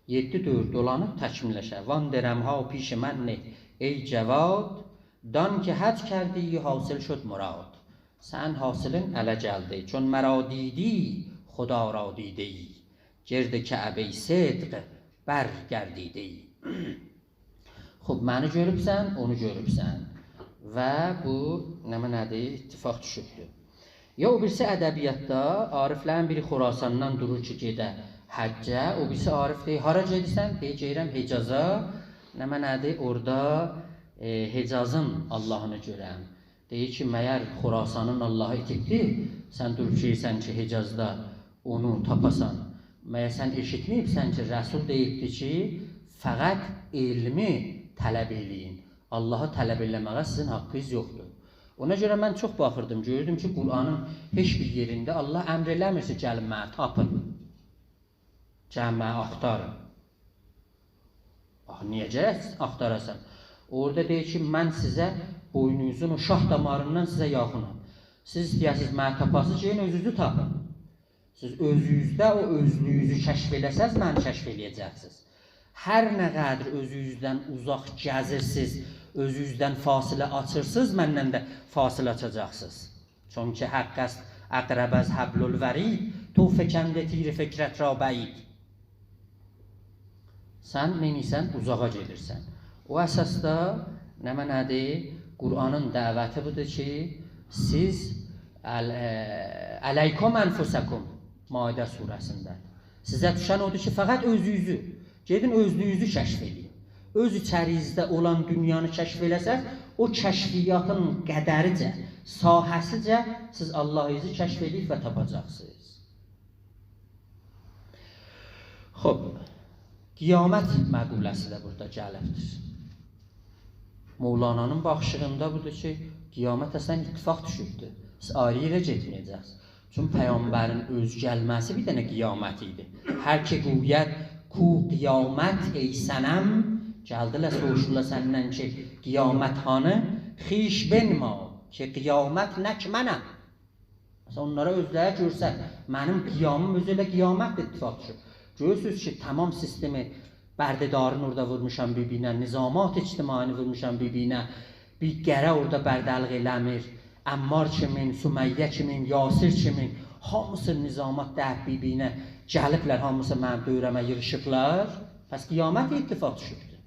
یئددی دؤور دولانیب تکمیللشه. «وان درم‌ها پیش من نه ای جواد، دان که حج کردی و حاصل شد مراد.» سنین حاصلین اله گلدی. «چون مرا دیدی خدا را دیده‌ای، گرد کعبهٔ صدق برگردیده‌ای.» خوب، منی گؤروبسن، اونو گؤروبسن. و بو، نمنه‌دیر، اتفاق دوشوبدور. یا او بیریسی ادبیاتدا عارف‌لرین بیری خراساندان دورور کی، گئده حجه، او بیریسی عارف دئییر: «هارا گئدیرسن؟» دئییر: «گئدیرم حجازا.» نمنه‌دیر، اورادا، ائ، حجازین اللهینی گؤرم. دئییر کی، مگر خراسانین اللهی ایتیبدی؟ سن دوروب گئدیرسن کی، حجازدا اونو تاپاسان. مگر سن ائشیتمه‌ییبسن کی، رسول دئییبدی کی، فقط علمی طلب ائله‌یین. اللهی طلب ائله‌مه‌یه سیزین حاققینیز یوخدور. اونا گؤره من چوخ باخیردیم، گؤروردوم کی، قرآنین هئچ بیر یئرینده الله امر ائله‌میر کی، گلین منی تاپین. گلین منی آختارین. آخی نییه گرک آختاراسان؟ اورادا دئییر کی، من سیزه بوینونوزون او شاه داماریندان سیزه یاخینام. سیز ایسته‌یه‌سیز منی تاپاسینیز، گئدین اؤزونوزو تاپین. سیز اؤزونوزده او اؤزلویونوزو کشف ائله‌سز، منی کشف ائله‌یه‌جکسینیز. هر نه قدر اؤزونوزدن اوزاق گزیرسیز، اؤزونوزدن فاصله آچیرسینیز، مندن ده فاصله آچاجاقسینیز. چونکی حق است اقرب از حبل الورید، تو فکنده تیر فکرت را بعید. سن نئینیرسن؟ اوزاغا گئدیرسن. او اساسدا نمنه‌دیر؟ قرآنین دعوتی بودور کی، سیز ال-، ائ، «علیکم انفسکم»، مائده سوره‌سینده. سیزه دوشن اودور کی، فقط اؤزونوزو، گئدین اؤزلویونوزو کشف ائله‌یین. اؤز ایچرینیزده اولان دونیانی کشف ائله‌سز، او کشفیاتین قدریجه، ساحه‌سیجه سیز اللهینیزی کشف ائله‌ییب و تاپاجاقسینیز. خوب، قیامت مقوله‌سی ده بورادا گلیبدیر. مولانانین باخیشیندا بودور کی، قیامت اصلا اتفاق دوشوبدور. سیز آیری یئره گئتمه‌یه‌جکسینیز. چون پیغمبرین اؤز گلمه‌سی بیر دنه قیامت ایدی. «هر که گوید کو قیامت ای صنم»، گلدیلر سوروشدولار سندن کی، قیامت هانی؟ «خویش بنما که قیامت نک منم». مثلا، اونلارا اؤزلری گؤرسد، منیم قیامیم اؤزو ائله قیامتدیر، اتفاق دوشور. گؤرورسونوز کی، تمام سیستم برده‌دارین اورادا وورموشام بیر-بیرینه، نظامات اجتماعینی وورموشام بیر-بیرینه، بیر قره اورادا برده‌لیک ائله‌میر. عمار کیمین، سمیه کیمین، یاسر کیمین، هامیسی نظامات دهیب بیر-بیرینه گلیبلر، هامیسی منیم دؤوره‌مه ییغیشیبلار. پس قیامت اتفاق دوشوبدور.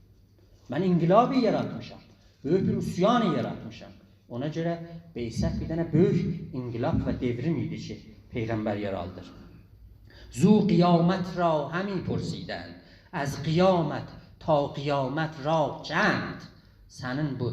من انقلابی یاراتمیشام. بؤیوک بیر عصیانی یاراتمیشام. اونا گؤره بعثت بیر دنه بؤیوک انقلاب و دئوریم ایدی کی، پیغمبر یارادیر. زو قیامت را همی پرسیدند، از قیامت تا قیامت راه چند؟ سنین بو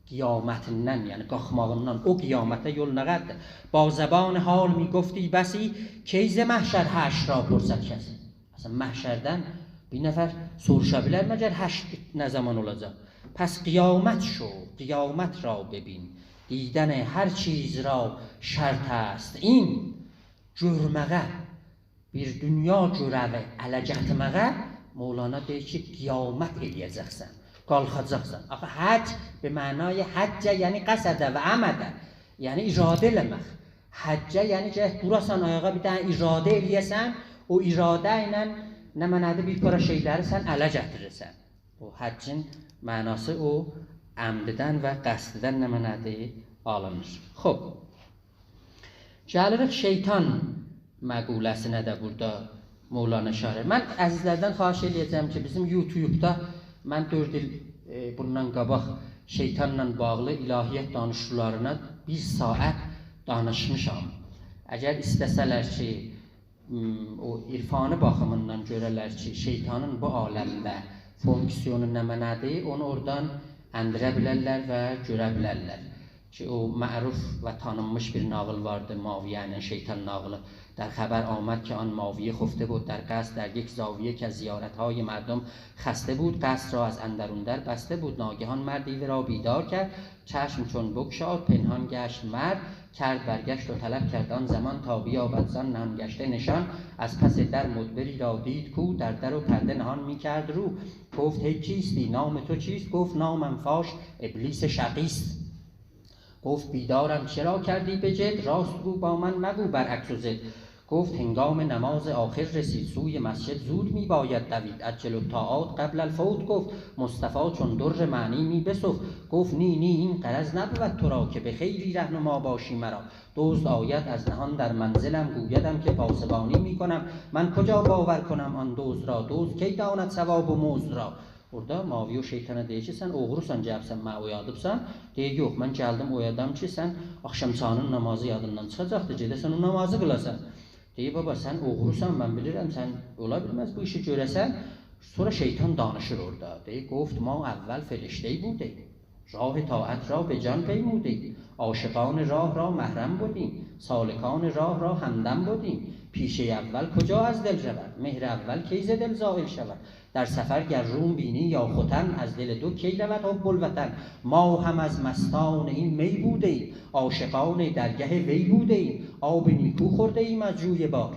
قیامتیندن، یعنی قالخماغیندان او قیامته یول نه قدردیر؟ با زبان حال می‌گفتی بسی، کی ز محشر حشر را پرسد کسی؟ اصلاً، محشردن بیر نفر سوروشا بیلر مگر حشر نه زامان اولاجاق؟ پس قیامت شو، قیامت را ببین، دیدن هر چیز را شرط است این. گؤرمه‌یه، بیر دونیا گؤروی اله گتیرمه‌یه، مولانا دئییر کی، قیامت ائله‌یه‌جکسن، قالخاجاقسان. آخی حج به معنای حج، یعنی قصد و عمد، یعنی اراده ائله‌مک. حج، یعنی گرک دوراسان آیاغا، بیر دنه اراده ائله‌یه‌سن، او اراده ایله نمنه‌دیر، بیر پارا شئیلری سن اله گتیریرسن. او حجین معناسی او عمددن و قصددن نمنه‌دیر، آلینیر. خوب. گلیریک شیطان مقوله‌سینه ده بورادا مولانا اشاره. من عزیزلردن خواهش ائله‌یه‌جم کی، بیزیم یوتیوبدا من دؤرد ایل، ائ، بوندان قاباق شیطانلا باغلی الهیات دانیشیقلارینا بیر ساعت دانیشمیشام. اگر ایسته‌سه‌لر کی، م، او عرفانی باخیمیندان گؤره‌لر کی، شیطانین بو عالمده فونکسیونو نمنه‌دیر، اونو اورادان اندیره بیلرلر و گؤره بیلرلر. کی، او معروف و تانینمیش بیر ناغیل واردی، معاویه ایله شیطان ناغیلی. در خبر آمد که آن معاویه خفته بود در قصر، در یک زاویه که از زیارت‌های مردم خسته بود، قصر را از اندرون در بسته بود. ناگهان مردی ورا بیدار کرد، چشم چون بگشاد، پنهان گشت مرد، کرد برگشت و طلب کرد آن زمان، تا بیابد زان نهان گشته نشان. از پس در مدبری را دید کو، در در و پرده نهان می‌کرد رو. گفت: «هی کیستی؟ نام تو چیست؟» گفت: «نامم فاش ابلیس شقیست.» گفت: «بیدارم چرا کردی به جد؟ راست گو با من، مگو برعکس و ضد.» گفت: «هنگام نماز آخر رسید، سوی مسجد زود می‌باید دوید. عجلوا الطاعات قبل الفوت.» گفت مصطفی چون در معنی می‌بسفت. گفت: «نی، نی، این غرض نبود تو را، که به خیری رهنما باشی مرا. دزد آید از نهان در منزلم، گویدم که پاسبانی می‌کنم. من کجا باور کنم آن دزد را؟ دزد کی داند ثواب و مزد را؟» اورادا معاویه او شیطانا دئییر کی، سن اوغروسان، گلیبسن، منی اویادیبسان. دئییر: «یوخ، من گلدیم اویادام کی، سن آخشام چایین نمازی یادیندان چیخاجاقدی، گئده‌سن او نمازی قیلاسان.» دئییر: «بابا، سن اوغروسان، من بیلیرم، سن اولا بیلمز بو ایشی گؤره‌سن، سونرا شیطان دانیشیر اورادا.» دئییر: «گفت: ما اول فرشته‌ای بودیم، راه طاعت را به جان پیمودیم، عاشقان راه را محرم بدیم، سالکان راه را همدم بدیم. پیشهٔ اول کجا از دل رود؟ مهر اول کی ز دل زایل شود؟ در سفر گر روم بینی یا ختن، از دل دو کی رود حب الوطن؟ ما هم از مستان این می بوده‌ایم، عاشقان درگه وی بوده‌ایم. آب نیکو خورده‌ایم از جوی بار،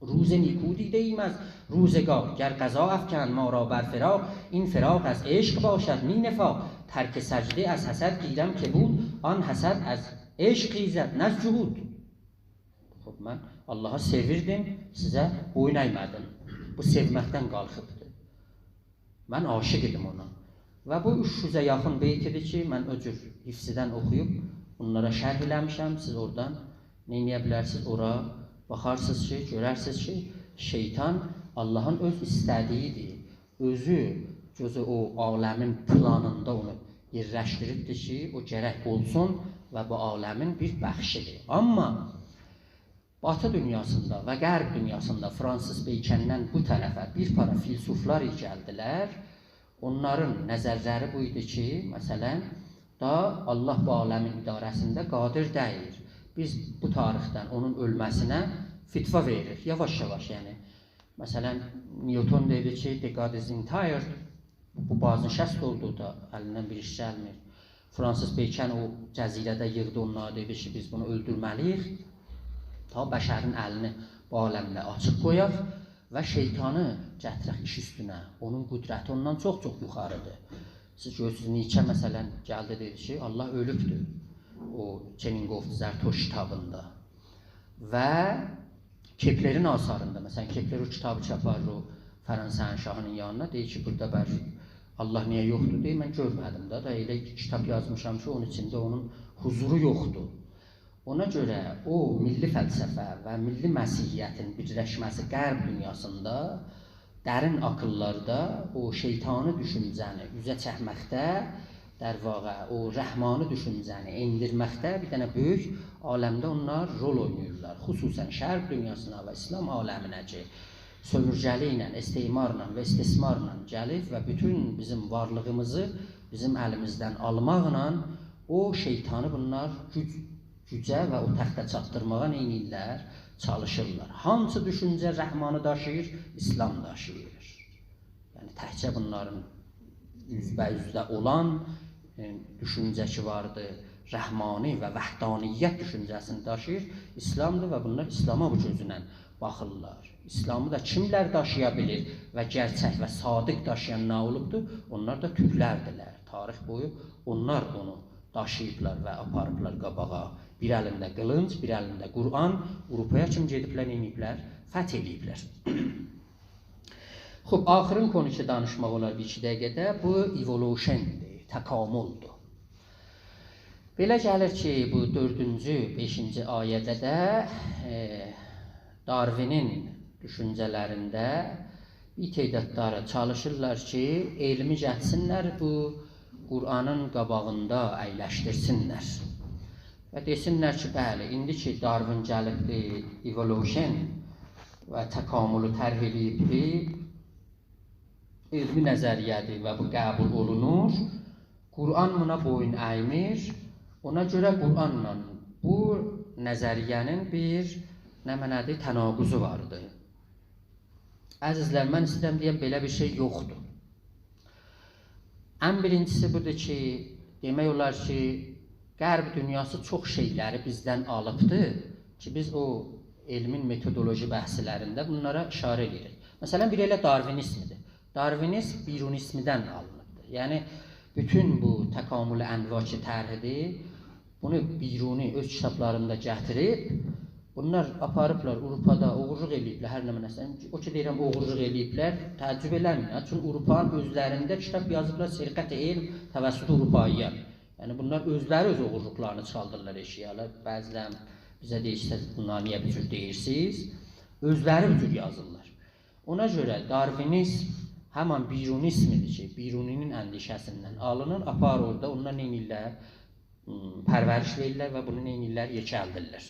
روز نیکو دیده‌ایم از روزگار. گر قضا افکند ما را بر فراق، این فراق از عشق باشد نی نفاق. ترک سجده از حسد گیرم که بود، آن حسد از عشق خیزد نه از جحود.» خوب، من آللاهی سئویردیم، سیزه بویون اَیمه‌دیم. بو سئومکدن قالخیبدی. من عاشق ایدیم اونا. و بو اوچ یوزه یاخین بیت ایدی کی، من او جور حفظیدن اوخویوب بونلارا شرح ائله‌میشم. سیز اورادان نه ائده بیلرسینیز؟ اورا باخارسینیز کی، گؤررسینیز کی، شیطان آللاهین اؤز ایسته‌دیگیدیر. اؤزو، اؤزو او عالمین پلانیندا اونو یئرلشدیریبدیر کی، او گرک اولسون و بو عالمین بیر بخشیدیر. آمما باتی دونیاسیندا و غرب دونیاسیندا، فرانسیس بیکندن بو طرفه بیر پارا فیلسوفلار گلدیلر. اونلارین نظرلری بو ایدی کی، مثلا، دا آللاه بو عالمین اداره‌سینده قادر دئییل. بیز بو تاریخدن اونون اؤلمه‌سینه فتوا وئریریک، یاواش-یاواش، یعنی. مثلا، نیوتون دئدی کی، «The God is in tired.» بو بازنشست اولدو دا، الیندن بیر ایش گلمیر. فرانسیس بیکن او جزیره‌ده ییغدی اونلاری، دئدی کی، بیز بونو اؤلدورمه‌لی‌ییک، تا بشرین الینی بو عالمده آچیق قویاق و شیطانی گتیرک ایش اوستونه. اونون قدرتی اوندان چوخ-چوخ یوخاریدیر. سیز گؤرورسونوز، نیچه، مثلا، گلدی، دئدی کی، آللاه اؤلوبدور. او، کیمین گفت زرتشت کیتابیندا. و کپلرین آثاریندا، مثلا، کپلر او کیتابی کی آپاریر او فرانسه‌نین شاهینین یانینا، دئییر کی، بورادا بر آللاه نییه یوخدور؟ دئییر، من گؤرمه‌دیم ده، دا ائله کیتاب یازمیشام کی، اونون ایچینده اونون حضورو یوخدور. اونا گؤره او میللی فلسفه و میللی مسیحیتین بیرلشمه‌سی غرب دونیاسیندا، درین عقل‌لرده او شیطانی دوشونجه‌نی اوزه چکمکده، در واقع او رحمانی دوشونجه‌نی ائندیرمکده بیر دنه بؤیوک عالمده اونلار رول اویناییرلار. خصوصاً شرق دونیاسینا و اسلام عالمینه کی، سؤمورگه‌لیکله، استعمارلا و استثمارلا گلیب و بوتون بیزیم وارلیغیمیزی بیزیم الیمیزدن آلماقلا او شیطانی بونلار گوج، گوجه و او تخته چاتدیرماغا نئینیرلر؟ چالیشیرلار. هانسی دوشونجه رحمانی داشیییر؟ اسلام داشیییر. یعنی تکجه بونلارین اوزبه‌اوزده اولان، ائ، دوشونجه کی واردی، رحمانی و وحدانیت دوشونجه‌سینی داشیییر، اسلامدیر و بونلار اسلاما بو گؤزونن باخیرلار. اسلامی دا کیملر داشییا بیلیر و گئرچک و صادق داشییان نه اولوبدور؟ اونلار دا تورکلردیلر. تاریخ بویو اونلار اونو داشیییبلار و آپاریبلار قاباغا. بیر الینده قیلینج، بیر الینده قرآن، آوروپایا کیمی گئدیبلر، نئینییبلر؟ فتح ائله‌ییبلر. خوب، آخرین قونو کی دانیشماق اولار بیر ایکی دقیقه‌ده، بو evolution-دیر، تکاملدور. بئله گلیر کی، بو دؤردونجو، بئشینجی آیه‌ده ده، ائ، داروینین دوشونجه‌لرینده بیر تعدادلاری چالیشیرلار کی، علمی گتیرسینلر، بو قرآنین قاباغیندا اَیلشدیرسینلر. و دئسینلر کی، بلی، ایندی کی داروین گلیبدی، evolution و تکاملی طرح ائله‌ییبدی، علمی نظریه‌دیر و بو قبول اولونور، قرآن بونا بویون اَیمیر. اونا گؤره قرآنلا بو نظریه‌نین بیر، نمنه‌دیر، تناقضو واردیر. عزیزلر، من ایسته‌ییرم دئیم، بئله بیر شئی یوخدور. ان بیرینجیسی بودور کی، دئمک اولار کی، غرب دونیاسی چوخ شئیلری بیزدن آلیبدی کی، بیز او علمین متودولوژی بحثلرینده بونلارا ایشاره ائدیریک. مثلاً، بیری ائله داروینیزمدیر. داروینیزم بیرونیزمدن آلینیبدیر. یعنی، بوتون بو تکامل انواع کی طرحیدیر، بونو بیرونی اؤز کیتابلاریندا گتیریب، بونلار آپاریبلار آوروپادا، اوغورلوق ائله‌ییبلر، هر نمنه‌سه. او کی دئییرم، اوغورلوق ائله‌ییبلر، تعجب ائله‌مه‌یین، ها. چونکی آوروپانین اؤزلرینده کیتاب یازیبلار، سرقت علم توسط اروپایی‌یان. یعنی، بونلار اؤزلری اؤز اوغورلوقلارینی چیخاردیرلار ائشیگه. بعضیلری بیزه دئییر کی، «سیز بونلاری نییه بو جور دئییرسینیز؟» اؤزلری بو جور یازیرلار. اونا گؤره داروینیزم همان بیرونیزم ایدی کی، بیرونی‌نین اندیشه‌سیندن آلینیر، آپاریر اورادا، اوندان نئینیرلر؟ م، پرورش وئریرلر و بونو نئینیرلر؟ یئکلدیرلر.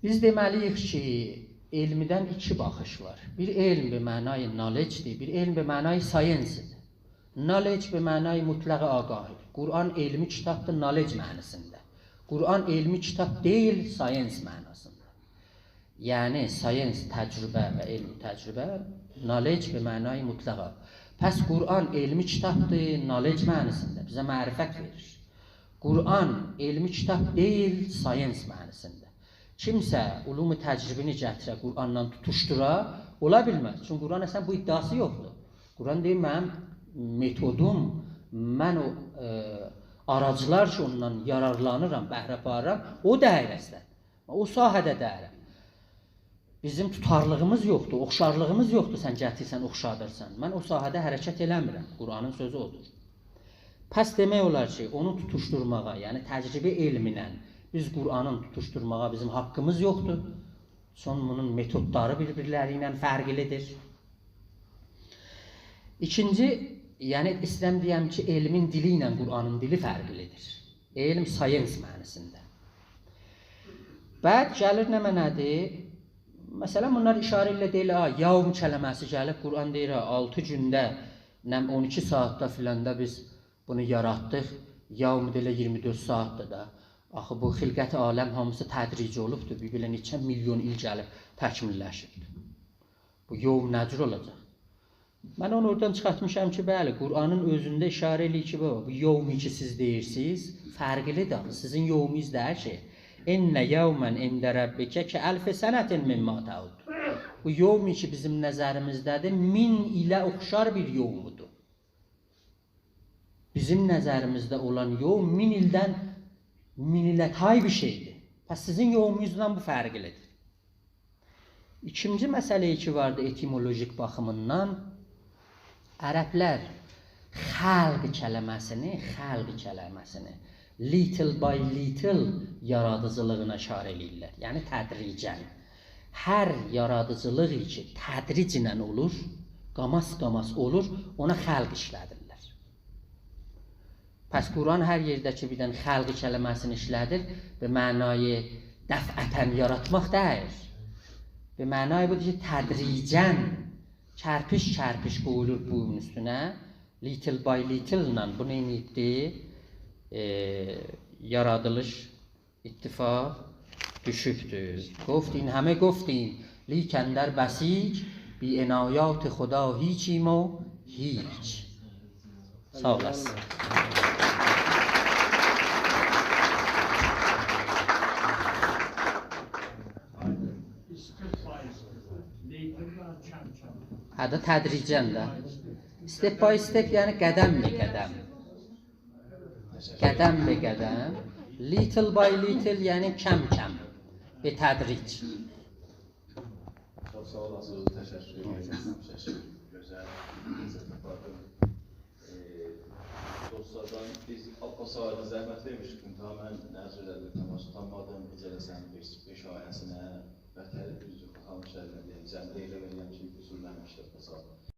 بیز دئمه‌لی‌ییک کی، علمدن ایکی باخیش وار. بیر علم به معنای knowledge-دیر، بیر علم به معنای science-دیر. Knowledge به معنای مطلق آگاهی. قرآن علمی کیتابدیر knowledge معناسیندا. قرآن علمی کیتاب دئییل، science معناسیندا. یعنی، science تجربه و علم تجربه، knowledge به معنای مطلق. پس قرآن علمی کیتابدیر، knowledge معناسیندا بیزه معرفت وئریر. قرآن علمی کیتاب دئییل، science معناسیندا. کیمسه علوم تجربی‌نی گتیره، قرآنلا توتوشدورا، اولا بیلمز. چونکی قرآن اصلاً بو ادعاسی یوخدور. قرآن دئییر، منیم متودوم، من او، ائ، آراجلار کی، اوندان یارارلانیرام، بهره آپاریرام، او دایره‌سینده. او ساحه‌ده دئییرم. بیزیم توتارلیغیمیز یوخدور، اوخشارلیغیمیز یوخدور، سن گتیریرسن، اوخشادیرسان. من او ساحه‌ده حرکت ائله‌میرم. قرآنین سؤزو اودور. پس دئمک اولار کی، اونو توتوشدورماغا، یعنی تجربه علمینن بیز قرآنین توتوشدورماغا بیزیم حاققیمیز یوخدور. چون بونون متودلاری بیر-بیرلری ایله فرقلی‌دیر. ایکینجی، یعنی ایسته‌ییرم دئیم کی، علمین دیلی ایله قرآنین دیلی فرقلی‌دیر. علم science معناسیندا. بعد گلیر نمنه‌دیر؟ مثلاً، بونلار ایشاره ائله‌ییر، دئییرلر، «آ، یوم کلمه‌سی گلیب، قرآن دئییر، آ، آلتی گونده، نم، اون ایکی ساعاتدا فلاندا بیز بونو یاراتدیق، یوم دا ائله اییرمی دؤرد ساعاتدیر دا.» آخی بو خلقت عالم هامیسی تدریجی اولوبدور، بیر بئله نئچه میلیون ایل گلیب تکمیللشیبدیر. بو یوم نه جور اولاجاق؟ من اونو اورادان چیخارتمیشام کی، بلی، قرآنین اؤزونده ایشاره ائله‌ییر کی، بابا، بو یومی کی سیز دئییرسینیز، فرقلی‌دیر آخی. سیزین یومونوز دئییل کی. «إن یوماً عند ربک کألف سنة مما تعدون.» بو یومی کی بیزیم نظریمیزده‌دیر، مین ایله اوخشار بیر یومودور. بیزیم نظریمیزده اولان یوم مین ایلدن، مین ایله تای بیر شئیدیر. پس سیزین یومونوزلا بو فرقلی‌دیر. ایکینجی مسئله کی واردی ائتیمولوژیک باخیمیندان، عربلر خلق کلمه‌سینی، خلق کلمه‌سینی Little by little یارادیجیلیغینا اشاره ائله‌ییرلر. یعنی تدریجاً. هر یارادیجیلیق کی تدریجله اولور، قاماس-قاماس اولور، اونا خلق ایشله‌دیرلر. پس قرآن هر یئرده کی بیر دنه خلق کلمه‌سینی ایشله‌دیر، به معنای دفعتاً یاراتماق دئییل. به معنای بودور کی تدریجاً، کرپیچ-کرپیچ قویولور بونون اوستونه، little by little لا بو نئینیبدی؟ ائ، یارادیلیش اتفاق دوشوبدور. گفتین، همه گفتین، لیک اندر بسیج، بی عنایات خدا هیچیم و هیچ. ساغ اولاسین. هه ده، تدریجاً ده. Step by step، یعنی قدم به قدم. قدم به قدم. Little by little، یعنی کم‌کم. به تدریج. چوخ ساغ اولاسینیز، تشکر ائدیرم. تشکر. گؤزل ایستیفاده. ائ، دوستلاردان بیز عباس آقادان زحمت وئرمیشدیک. تا من عذر ایله‌دیم، تماس توتانمادیم. بیز ائله سنین بئش، بئش آیه‌سینه بتر دوزدور، خالق شریفه دئییم، جمع ائله وئریرم کی، قصورلانمیشدی عباس آقا.